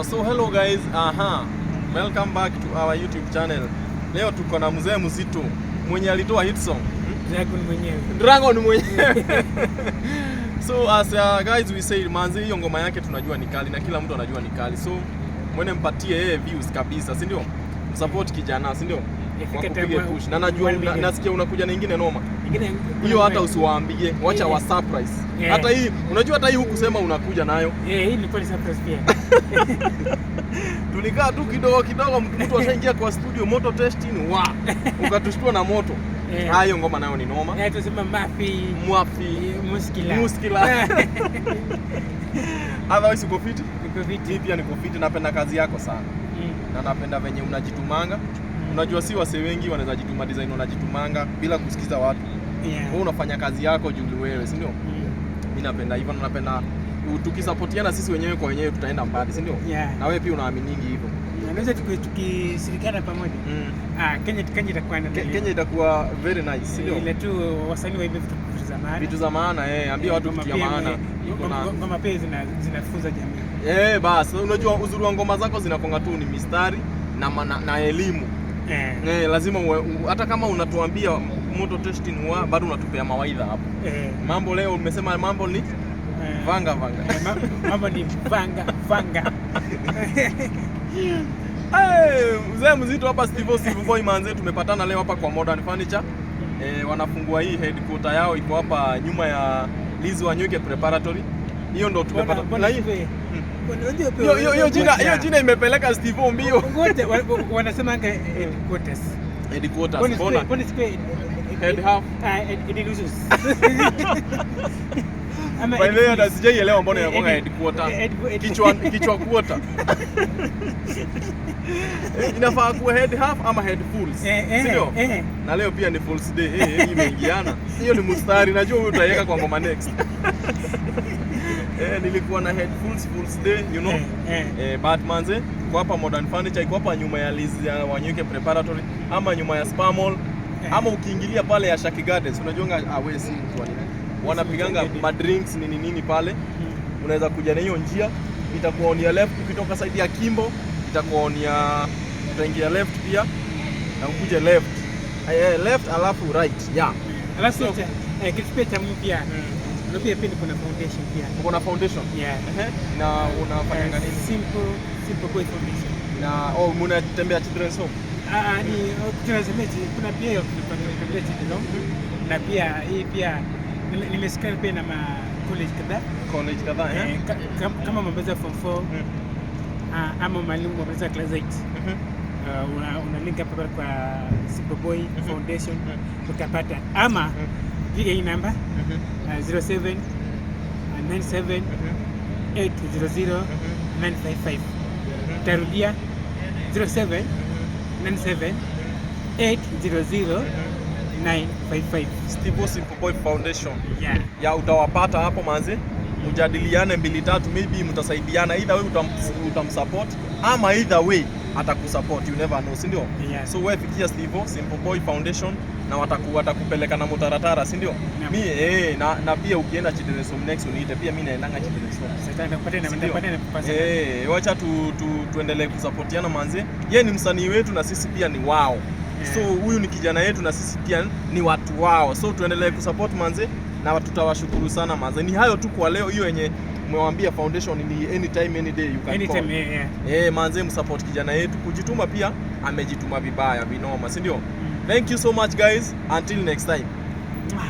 So hello guys, aha. Welcome back to our YouTube channel. Leo tuko na mzee mzito mwenye alitoa hit song. Dragon mwenyewe. Dragon mwenyewe. So as guys we say, manzi, hiyo ngoma yake tunajua ni kali na kila mtu anajua ni kali. So mwene mpatie yeye views kabisa, si ndio? Support kijana, si ndio? Ifike Wakupige time push. Na najua 1 million. nasikia unakuja na ingine noma. Ingine Hiyo hata usiwaambie, wacha wa surprise. Hata hii unajua, hata hii hukusema unakuja nayo. Eh, hii ilikuwa ni surprise pia. Tulikaa tu kidogo kidogo, mtu ashaingia kwa studio, moto testing, wa ukatushtua na moto. Ah, hiyo ngoma nayo ni noma. Eh, tusema mafi Mwafi muskila. Muskila. Otherwise uko fiti? Niko fiti. Mimi pia niko fiti, napenda kazi yako sana na napenda venye unajitumanga. Unajua si wasee wengi wanaweza jituma design, wanajitumanga bila kusikiza watu. Wewe unafanya kazi yako juu wewe, si ndio? Mimi napenda hivyo na napenda tukisapotiana sisi wenyewe kwa wenyewe tutaenda mbali, si ndio? Yeah. Na wewe pia unaaminingi hivyo. Naweza tukishirikiana pamoja. Ah, Kenya itakuwa na Kenya itakuwa very nice, si ndio? Ile tu wasanii waimbe vitu za maana. Vitu za maana, eh, ambia watu Ngoma vitu ya pia maana. Iko na ngoma pia zinafunza jamii. Eh, bas, unajua uzuri wa ngoma zako zinakonga tu ni mistari na elimu. Eh, lazima hata kama unatuambia moto testing wa bado unatupea mawaidha hapo. Mambo leo umesema mambo ni vanga vanga. Eh, mambo ni vanga vanga. Hey, mzee mzito hapa Steve Steve Boy manze, tumepatana leo hapa kwa Modern Furniture. Eh, wanafungua hii headquarter yao iko hapa nyuma ya Liz Wanyoike Preparatory. Hiyo ndo tumepata. Mbona Na hii unajua pia hiyo jina imepeleka Steve mbio. Wote wanasema headquarters. Headquarters. Mbona Mbona? mbona sikuwe Head half. Ah, head nusus. Ama By the way, head hata sijaielewa mbona inakuwa head- headquarter. Head Kichwa quarter. Eh, inafaa kuwa head half ama head fulls. Eh, Si ndio? eh. Na leo pia ni fulls day. Eh, eh, imeingiana. Hiyo ni mstari, najua huyu utaiweka kwa ngoma next. Eh, nilikuwa na head fulls, fulls day. Eh. Eh, but manze, iko hapa Modern Furniture, iko hapa nyuma ya Liz ya Wanyoike Preparatory ama nyuma ya Spa Mall ama ukiingilia pale ya Shaki Gardens, unajuanga, ah, wewe si mtu wa nini. Wanapiganga ma drinks nini nini pale. Unaweza kuja na hiyo njia, itakuwa on your left. Ukitoka side ya Kimbo, itakuwa on your, utaingia left pia na ukuje left. Eh, left alafu right. Yeah. Alafu kitu pia cha muhimu pia. Ndio pia kuna foundation pia. Uko na foundation. Yeah. Ehe. Na unafanyanga nini? Simple Boy Foundation. Na oh, mnatembea children's home. Ah, ah, ni tunasemeje, kuna pia hiyo tunatembea children home na pia hii pia nimesikia pia na ma college kadhaa. College kadhaa, eh? Eh, kama umemaliza form 4 ama mwalimu umemaliza class 8, una link hapa pale kwa Simple Boy Foundation utapata, ama piga hii namba 07 97 800 955. Tarudia, 07 97 800 955. Steve Simple Boy Foundation. Yeah. Ya, utawapata hapo manze, mjadiliane mbili tatu, maybe mtasaidiana, either way utamsupport ama either way atakusupport, you never know, si ndio? Yeah. So wewe fikia Steve Simple Boy Foundation na watakupeleka na mutaratara, si ndio? Naam. Mi eh, na pia ukienda Children's Home next uniite pia, mi naendanga Children's Home. Sasa nitakupatia na Si ndio? nitakupatia na pesa. Eh, wacha tu tuendelee kusapotiana manze. Ye ni msanii wetu na sisi pia ni wao. So huyu ni kijana yetu na sisi pia ni watu wao. So tuendelee kusupport manze na tutawashukuru sana manze. Ni hayo tu kwa leo, hiyo yenye umewambia foundation ni anytime any day you can Anytime, call. yeah. Eh, manze msupport kijana yetu kujituma, pia amejituma vibaya vinoma, si ndio? Thank you so much guys. Until next time. Mwah.